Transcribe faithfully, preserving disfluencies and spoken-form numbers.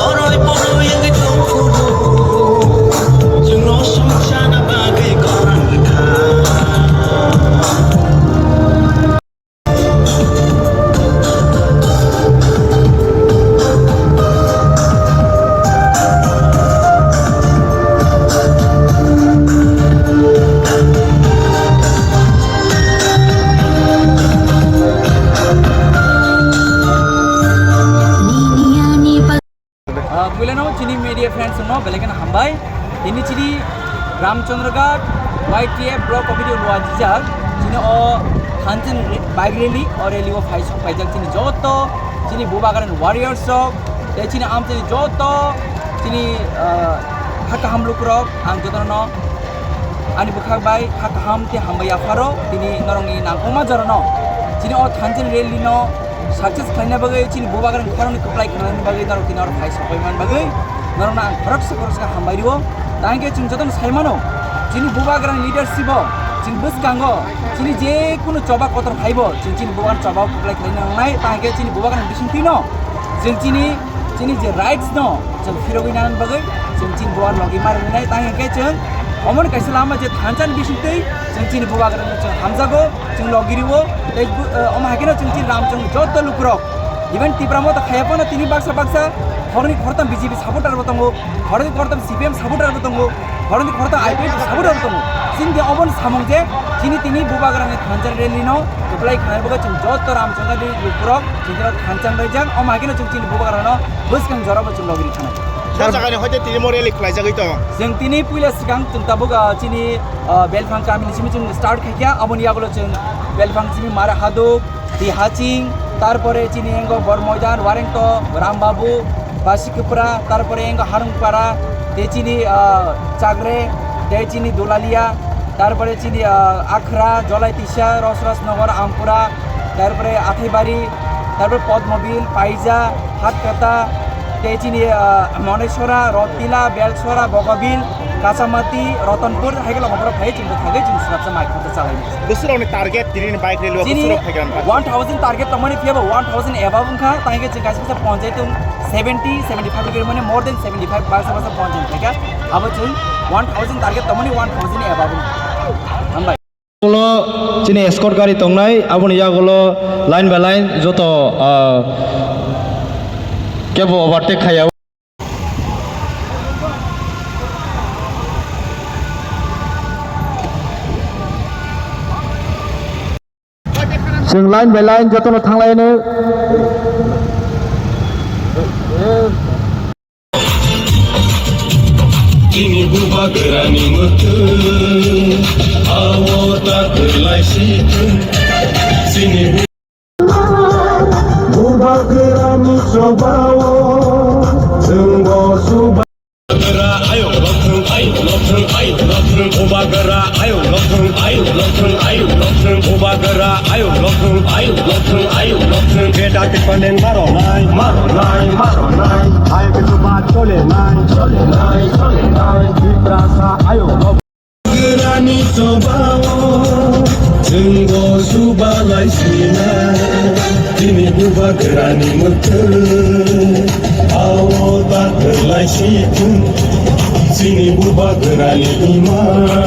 Poroi poroi wngwi tongphuru, chwngno sumsana bagwi gorang rwkha. Ah, puilano chini media friends no belai kheno hambai. Tini chini Ramchandraghat Y T F block committee lua jijak. Chini o Thansen bike rally o rally o phai sok paijak chini joto chini Bubagrani warriors rok, tei chini am chini joto chini, ah, ha kaham lukurok ang jotono ani bwkhak bai ha kaham tei hambai yapharo tini norokni nangkukma jorano chini o Thansen rally no success khlaina bagwi chini Bubagrani khoroknwi kwplai khlaina bagwi norok tini oro phai sokoi man bagwi norokno ang khoroksa khoroksa hambai rio. Tangkhe chwng jotono sai mano chini Bubagrani leadership o chini bwskango chini je kunu choba kotor phaibo chwng chini Bubagrani choba kwplai khlaina nangnai. Tangkhe chini Bubagrani bisingtwino chwng chini chini je rights no chwng phirogwi nang bagwi chwng chini buar logi mar wngnai. Tang hwnkhe chwng omon kaisa lama je thansa ni bisingtwi chwng chini bubagrano chwng hamjago, chwng logi rio. Tei bu-, eh, omo hai kheno chwng chini Ramchwng joto lukurok, even Tipra Motha khaya phano tini baksa baksa khoroknwi khoroktham B J P supporter bo tongo, khoroknwi khoroktham C P M supporter bo tongo. Boroni khoroktham I P F T sabudar tongo. Chini de obon samung je chini tini bubagrani thansa rally no kwplai khanai bagwi chwng joto Ramchandrani lukurok chwng thansa bai jang. Omo hai kheno chwng chini bubagrano bwskang jorabo chwng logiri khanai. Bo jagani hoite tini mo rally khlaijagwi tongo. Chwng tini puila swkang chwng tabuk, ah, chini, ah, Belphang kamini simi chwng start khaikha. Aboni yagulo chwng Belphang simi Mara Haduk, Tihaching, tarpore chini engo Bormoidan, Warengto, Rambabu, Basikupra, tarpore engo Harungpara, tei chini, ah, Chagre, tei chini Dulalia, tarpore chini, ah, Akhra, Jolaitisa, Rosrosnogor, Ampura, tarpore Athaibari, tarpore Podmobil, Paija, Hatkata, tei chini, ah, Monesora, Rotila, Belsora, Bogobil, Kachamati, Rotonpur, hai khe lama borok phai chwng bwthagwi chwng swrapsa mai khoroksa chalainai. Bwswrokni target tini ni bike rally o chini bwswrok phai kha. One thousand target tongmani phiya bo one thousand above wngkha, tang khe chwng kaisa kaisa ponchai tong seventy, seventy five rwgwi mani more than seventy five baksa baksa ponchai phaikha. Abo chwng one thousand target tongmani one thousand above wngkha. Hambai. Ulo chini escort gari tongnai, aboni yagulo line by line joto, ah, kebo overtake khaya. Chwng line by line jotono thanglaino. Chini bubagrani mwkhwtwng, awo ta kwlai si thung. Chini bu- Bubagrani chobao, chwngbo suba- Bubagra ayok lothwng, ayok lothwng, ayok lothwng, bubagra ayok lothwng, ayok lothwng, ayok lothwng, bubagra ayok lothwng, ayok lothwng, ayok lothwng, beda tipanen maronai, maronai, maronai, hai bisu ba cholenai, cholenai, cholenai, Tiprasa ayok lothwng. Bubagrani chobao, chwngbo subalai sina, chini bubagrani mwkhwtwng, awo ta kwlai si thung, chini bubagrani ima.